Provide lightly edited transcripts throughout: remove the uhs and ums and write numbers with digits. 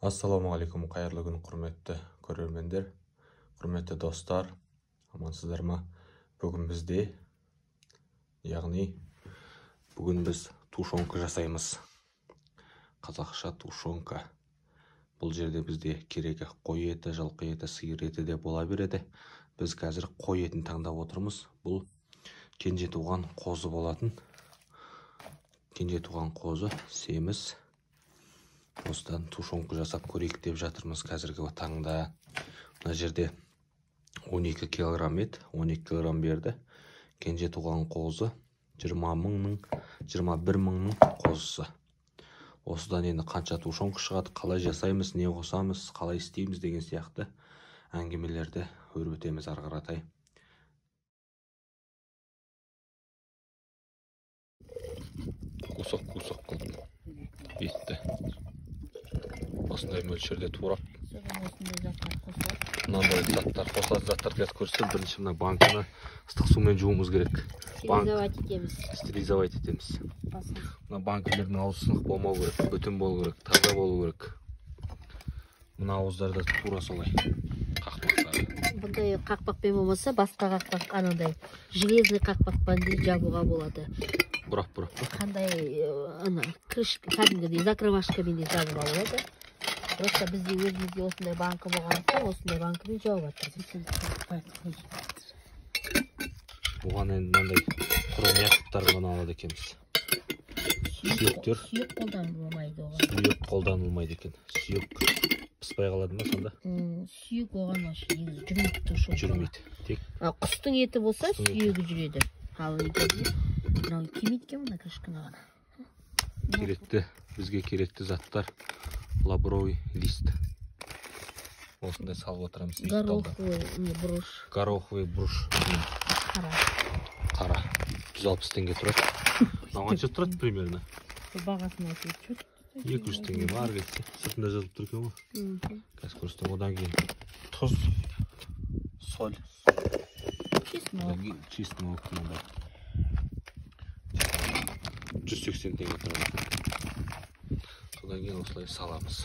Ассалаумағалейкум, қайырлы күн, құрметті көрермендер, құрметті достар, амансыздар ма? Бүгін бізде, яғни бүгін біз тушенка жасаймыз. Қазақша тушенка. Бұл жерде бізде керегі қой еті, жылқы еті, сиыр еті де бола береді. Біз қазір қой етін таңдап отырмыз. Бұл кенже туған қозы болатын. Кенже туған қозы, семіз. Осыдан тушенка жасап көрейік деп жатырмыз қазіргі таңда. Мына жерде 12 килограмм ет, 12 килограмм берді. Кенже туған қозы 21 мыңның қозысы. Осыдан енді қанша тушенка шығады, қалай жасаймыз, не қосамыз, қалай істейміз деген сияқты әңгімелерді өрбітеміз ары қаратай. Кусок-кусок қылып етті. Осындай мөлшерде турап. Мынандай заттар қосылады, заттар қазір көрсетемін. Бірінші мына банканы ыстық сумен жууымыз керек. Стерилизовать етеміз. Стерилизовать етеміз. Мына банкілердің аузы сынық болмау керек, бүтін болу керек, таза болу керек. Мына ауыздар да тура солай. Қақпақтары. Бұндай қақпақпен болмаса, басқа қақпақ, анандай железный қақпақпен де жабуға болады. Бұрап-бұрап. Қандай ана крышка, кәдімгідей закрывашкамен де жабуға болады. Просто бізде өзімізде осындай банка болған соң, осындай банкамен жауып жатырмыз. Бұған енді мынандай құры мякоттар ғана алады екенбіз. Сүйектер. Сүйек қолданылмайды оған. Сүйек қолданылмайды екен. Сүйек пыспай қалады ма сонда? Сүйек оған вообще негізі жүрмейді тушенкаға. Жүрмейді. Тек құстың еті болса сүйегі жүреді. Ал егер мынау келмейді екен мына крышканы ғана. Керекті, бізге керекті заттар. Лавровый лист. Осындай салып отырамыз. Гороховый бұрыш. Гороховый бұрыш. Қара. Қара. 160 теңге тұрады. Мынау қанша тұрады примерно? Бағасын айтып 200 теңге бар кетсе. Сыртында жазылып тұр екен ғой. Қазір көрсетемін. Одан кейін тұз, соль. Чеснок. Чеснок мынандай. 180 теңге тұрады. Содан кейін осылай саламыз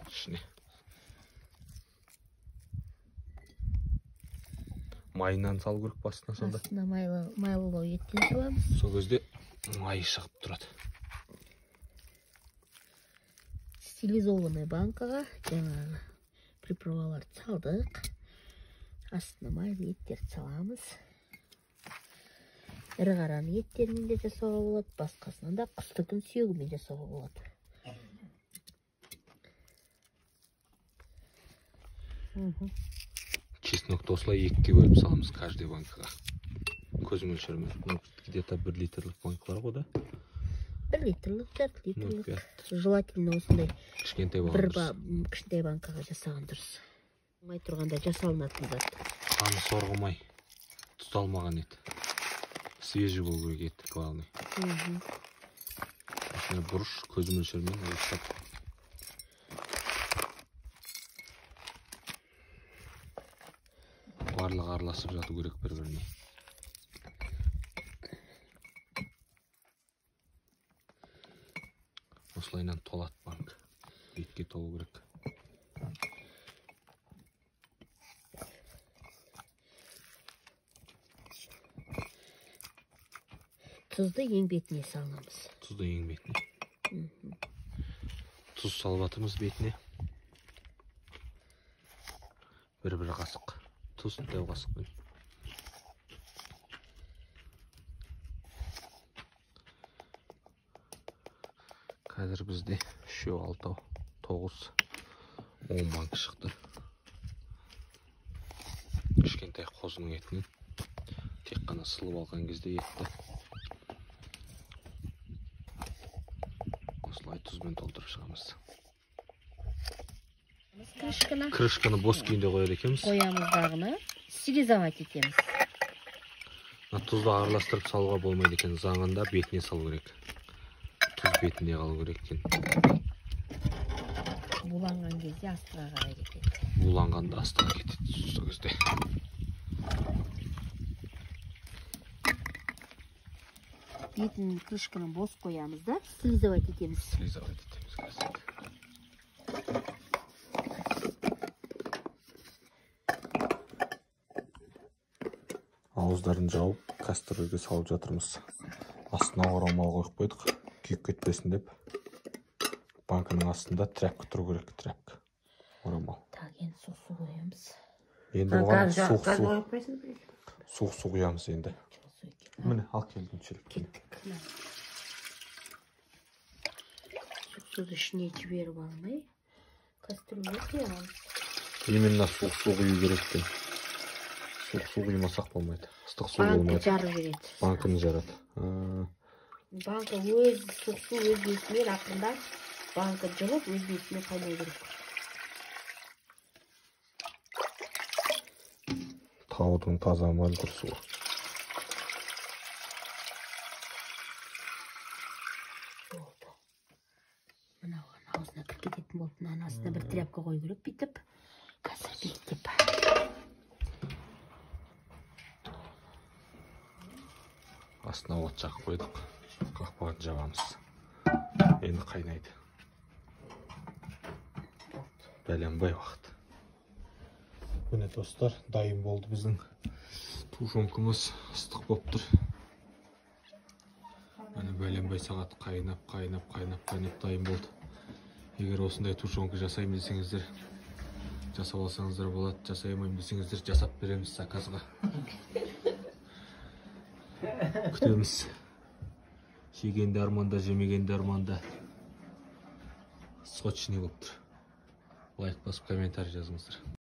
ішіне. Майынан салу керек басына сонда. Астына майлылау еттен саламыз. Сол кезде майы шығып тұрады. Стилизованный банкаға жаңағы приправаларды салдық. Астына майлы еттерді саламыз. Ірі қараның еттерімен де жасауға болады, басқасынан да құстыкін сүйегімен жасауға болады. Чеснокты осылай екіге бөліп саламыз каждый банкаға. Көз мөлшерімен. Где-то 1 литрлік банкалар ғой да? 1 литрлік, 4 литрлік. Желательно осындай кішкентай болған дұрыс. Кішкентай банкаға жасаған дұрыс. Май тұрғанда жасалынатын зат. Қаны сорғымай, тұздалмаған ет. Свежий болу керек ет, главный. Осындай бұрыш көз мөлшерімен өлшеп. Барлығы араласып жату керек бір-біріне. Осылайынан толады банк. Етке толу керек. Тұзды ең бетіне саламыз. Тұзды ең бетіне. Тұз салып жатырмыз бетіне. Бір-бір қасық. Тұз дәу қасықпен. Қазір бізде 3, 6, 9, 10 банк шықты. Кішкентай қозының етінен тек қана сылып алған кезде етті осылай тұзбен толтырып шығамыз. Крышканы. Крышканы бос күйінде қояды екенбіз. Қоямыз дағыны, стерилизовать етеміз. Тұзды араластырып салуға болмайды екен, заңында бетіне салу керек. Тұз бетінде қалу керек екен. Буланған кезде астыға қарай кетеді. Буланғанда астыға кетеді сол кезде. Бетін крышканы бос қоямыз да, стерилизовать етеміз. Стерилизовать етеміз қазір. Ауыздарын жауып, кастрюльге салып жатырмыз. Астына орамал қойып қойдық, күйіп кетпесін деп. Банканың астында тряпка тұру керек, тряпка. Орамал. Так, енді суық су құямыз. Енді оған суық су құямыз енді. Міне, ал келдім шелек. Кеттік. Суық суды ішіне жіберіп алмай, кастрюльге құямыз. Именно суық су құю керек екен. Суық су құймасақ болмайды. Ыстық су болмайды. Банка жарып жібереді. Банканы жарады. Банка өз суық су өз бетімен ақырындап банка жылып өз бетімен қайнау керек. Таудың таза мөлдір суы. Болды. Мынау аузына кіріп кететін болды. Мынаның астына бір тряпка қою керек бүйтіп. Қазір бүйтіп. Астына от жағып қойдық. Қақпағын жабамыз. Енді қайнайды. Бәленбай уақыт. Міне достар, дайын болды біздің тушенкамыз, ыстық болып тұр. Міне бәленбай сағат қайнап, қайнап, қайнап, қайнап дайын болды. Егер осындай тушенка жасаймын десеңіздер, жасап алсаңыздар болады, жасай алмаймын десеңіздер, жасап береміз заказға. Күтеміз. Жегенде арманда, жемегенде арманда. Сочный болып тұр. Лайк басып комментарий жазыңыздар.